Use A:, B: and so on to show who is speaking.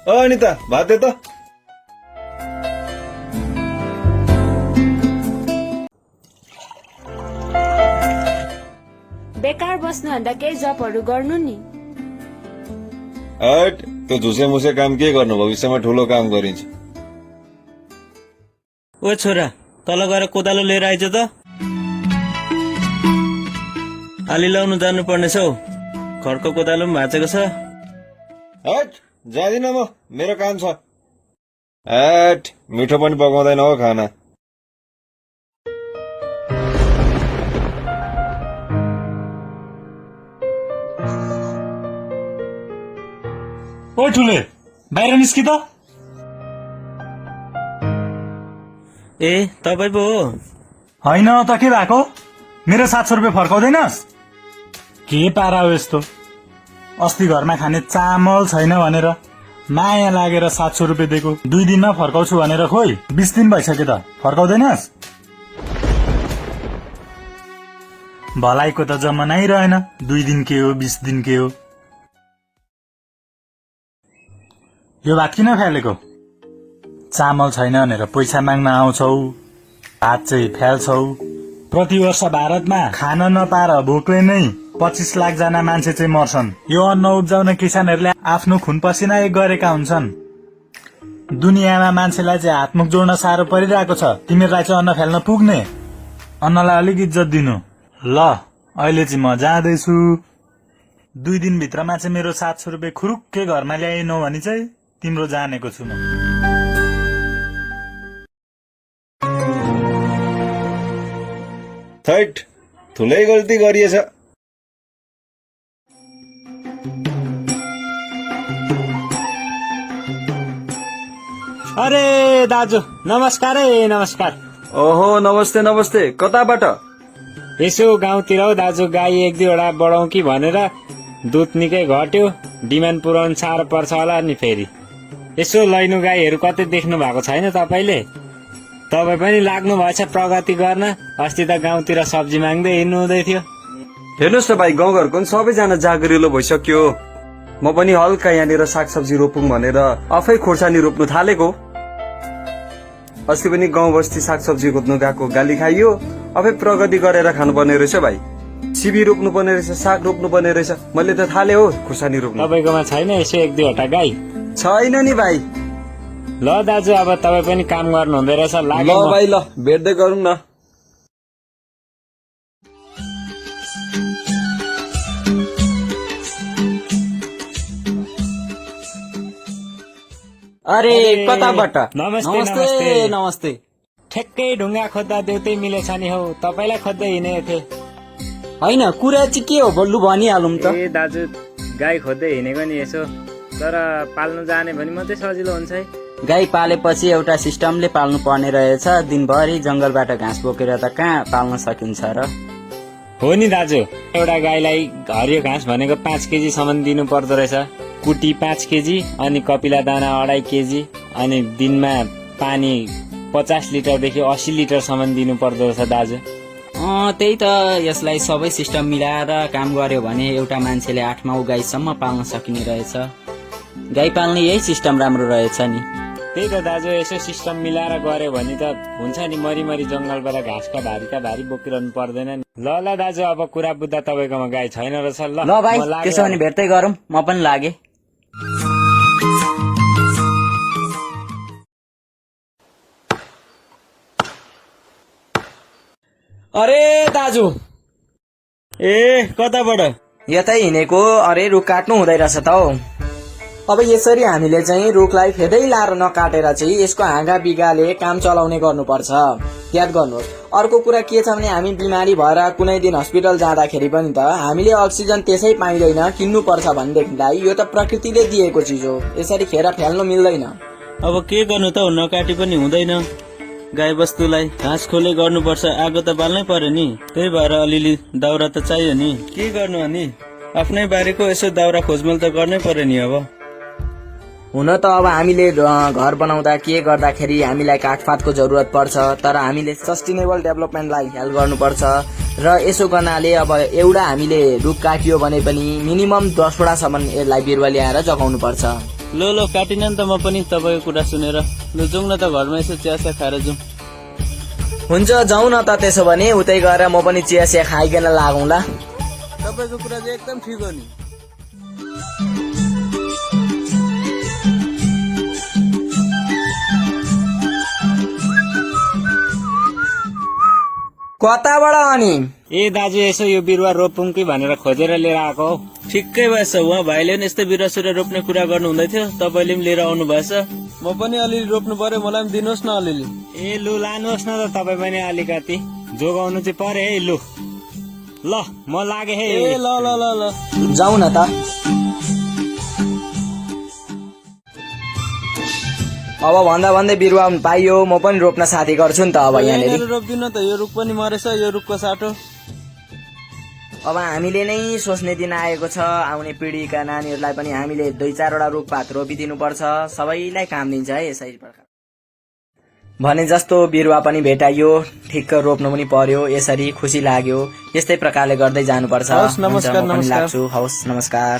A: अनिता भात दे त।
B: बेकार बस्नुभन्दा केही जबहरू गर्नु नि।
A: हट, त्यो झुसे मुसे काम के गर्नु, भविष्यमा ठुलो काम गरिन्छ।
C: ओ छोरा, तल गएर कोदालो लिएर आइज त। आली लाउनु जानु पर्नेछ हौ, घरको कोदालो पनि भाँचेको छ।
A: हट, जाँदिन म, मेरो काम छ। हट, मिठो पनि पकाउँदैन हो खाना।
D: ओ ठुले, बाहिर निस्कि त।
C: ए तपाईँ पो हो?
D: होइन त के भएको? मेरो 700 रुपियाँ फर्काउँदैनस्? के पारा हो यस्तो? अस्ति घरमा खाने चामल छैन भनेर माया लागेर 700 रुपियाँ दिएको, 2 दिनमा फर्काउँछु भनेर खोइ 20 दिन भइसक्यो त, फर्काउँदैनस्? भलाइको त जमानै रहेन, 2 दिन के हो 20 दिन के हो। यो भात किन फ्यालेको? चामल छैन भनेर पैसा माग्न आउँछौ, भात चाहिँ फ्याल्छौ। प्रतिवर्ष भारतमा खान नपाएर भोकले नै 25 लाख जना मान्छे चाहिँ मर्छन्। यो अन्न उब्जाउन किसानहरूले आफ्नो खुन पसिना एक गरेका हुन्छन्। दुनियाँमा मान्छेलाई चाहिँ हातमुख जोड्न साह्रो परिरहेको छ, तिमीहरूलाई चाहिँ अन्न फ्याल्न पुग्ने? अन्नलाई अलिक इज्जत दिनु। ल अहिले चाहिँ म जाँदैछु। 2 दिनभित्रमा चाहिँ मेरो 700 रुपियाँ खुरुक्कै घरमा ल्याइनौ भने चाहिँ तिम्रो जानेको छु म।
A: थैट, ठुलै गल्ती गरिएछ।
E: अरे दाजु नमस्कार है, नमस्कार।
F: ओहो नमस्ते नमस्ते, कताबाट?
E: यसो गाउँतिर हौ दाजु, गाई 1-2वटा बढाउँ कि भनेर दुध निकै घट्यो, डिमान्ड पुर्याउनु साह्रो पर्छ होला नि। फेरि यसो लैनु गाईहरू कतै देख्नु भएको छैन तपाईँले? तपाईँ पनि लाग्नु भएछ प्रगति गर्न। अस्ति त गाउँतिर सब्जी माग्दै हिँड्नु हुँदै थियो।
F: हेर्नुहोस् न भाइ, गाउँघरको पनि सबैजना जागरिलो भइसक्यो। म पनि हल्का यहाँनिर सागसब्जी रोपौँ भनेर आफै खोर्सानी रोप्नु थालेको। अस्ति पनि गाउँ बस्ती सागसब्जी रोप्नु गएको, गाली खाइयो। आफै प्रगति गरेर खानुपर्ने रहेछ भाइ। सिबी रोप्नु पर्ने रहेछ, साग रोप्नु पर्ने रहेछ। मैले त थाले हो खोर्सानी रोप्नु।
E: तपाईँकोमा छैन यसो 1-2वटा गाई?
F: छैन नि भाइ।
E: ल दाजु, अब तपाईँ पनि काम गर्नु हुँदो रहेछ,
F: ल
E: लाग्यो म।
F: भाइ, ल भेट्दै गरौँ न।
G: अरे कताबाट?
E: नमस्ते
G: नमस्ते नमस्ते।
E: ठ्याक्कै ढुङ्गा खोज्दा देउतै मिलेछ नि हौ, तपाईँलाई खोज्दै हिँडेको थिएँ।
G: होइन कुरा चाहिँ के हो बल्लु भनिहालौँ त।
E: ए दाजु, गाई खोज्दै हिँडेको नि यसो, तर पाल्नु जाने भने मात्रै सजिलो हुन्छ है।
G: गाई पालेपछि एउटा सिस्टमले पाल्नु पर्ने रहेछ। दिनभरि जंगलबाट घाँस बोकेर त कहाँ पाल्न सकिन्छ र?
E: हो नि दाजु, एउटा गाईलाई हरियो घाँस भनेको 5 केजीसम्म दिनु पर्दो रहेछ। कुटी 5 केजी अनि कपिला दाना 2.5 केजी, अनि दिनमा पानी 50 लिटरदेखि 80 लिटरसम्म दिनु पर्दो रहेछ दाजु।
G: त्यही त, यसलाई सबै सिस्टम मिलाएर काम गर्यो भने एउटा मान्छेले 8 गाईसम्म पाल्न सकिने रहेछ। गाई पाल्ने यही सिस्टम राम्रो रहेछ नि।
E: त्यही त दाजु, यसो सिस्टम मिलाएर गऱ्यो भने त हुन्छ नि, मरिमरि जंगलबाट घाँसका भारी बोकिरहनु पर्दैन नि। ल ल दाजु, अब कुरा बुझ्दा तपाईँकोमा गाई छैन रहेछ।
G: ल भाइ, त्यसो भने भेट्दै गरौँ, म पनि लागे।
C: अरे दाजु, ए कताबाट?
G: यतै हिँडेको। अरे रुख काट्नु हुँदै रहेछ त हौ। अब यसरी हामीले चाहिँ रुखलाई फेदै लाएर नकाटेर चाहिँ यसको हाँगा बिगाले काम चलाउने गर्नुपर्छ। याद गर्नुहोस्। अर्को कुरा के छ भने हामी बिमारी भएर कुनै दिन हस्पिटल जाँदाखेरि पनि त हामीले अक्सिजन त्यसै पाइँदैन, किन्नु पर्छ भनेदेखिलाई यो त प्रकृतिले दिएको चिज हो, यसरी खेर फ्याल्नु मिल्दैन।
C: अब के गर्नु त, नकाटी पनि हुँदैन। गाई बस्तुलाई घाँस खोले गर्नुपर्छ, आगो त बाल्नै पर्यो नि। त्यही भएर अलिअलि दाउरा त चाहियो नि। के गर्नु अनि, आफ्नै बारीको यसो दाउरा खोजमेल त गर्नै पर्यो नि। अब
G: हुन त अब हामीले घर बनाउँदा के गर्दाखेरि हामीलाई काठपातको जरुरत पर्छ, तर हामीले सस्टेनेबल डेभलपमेन्टलाई हेल्प गर्नुपर्छ। र यसो गर्नाले अब एउटा हामीले रुख काटियो भने पनि मिनिमम 10 वटासम्म यसलाई बिरुवा ल्याएर जगाउनु पर्छ।
C: ल काटिन नि त म पनि तपाईँको कुरा सुनेर। ल जाउँ न त घरमा यसो चिया खाएर जाउँ।
G: हुन्छ जाउँ न त त्यसो भने, उतै गएर म पनि चिया सिया खाइकन लागौँला।
C: तपाईँको कुरा चाहिँ एकदम ठिक हो नि।
G: कताबाट अनि?
E: ए दाजु यसो यो बिरुवा रोपौँ कि भनेर खोजेर लिएर आएको हौ।
C: ठिक्कै भएछ, उहाँ भाइले पनि यस्तै बिरुवा सुरुवा रोप्ने कुरा गर्नु हुँदै थियो, तपाईँले पनि लिएर आउनु भएछ। म पनि अलिअलि रोप्नु पर्यो, मलाई पनि दिनुहोस् न अलिअलि।
E: ए लु लानुहोस् न त तपाईँ पनि अलिकति, जोगाउनु चाहिँ पर्यो है। लु ल म लागे है।
C: ए ल ल ल ल
G: जाउँ न त। अब भन्दा भन्दै बिरुवा पाइयो, म पनि रोप्न साथी गर्छु नि त अब यहाँनिर।
C: रोप्दिन त, यो रुख पनि मरेछ, यो रुखको साटो।
G: अब हामीले नै सोच्ने दिन आएको छ, आउने पिँढीका नानीहरूलाई पनि हामीले 2-4 वटा रुखपात रोपिदिनुपर्छ, सबैलाई काम दिन्छ है यसै प्रकार। भने जस्तो बिरुवा पनि भेटाइयो, ठिक्क रोप्नु पनि पर्यो, यसरी खुसी लाग्यो। यस्तै प्रकारले गर्दै जानुपर्छ।
C: हवस्, नमस्कार,
G: हुन्छ, म पनि
C: नमस्कार।
G: लाग्छु। हवस्, नमस्कार।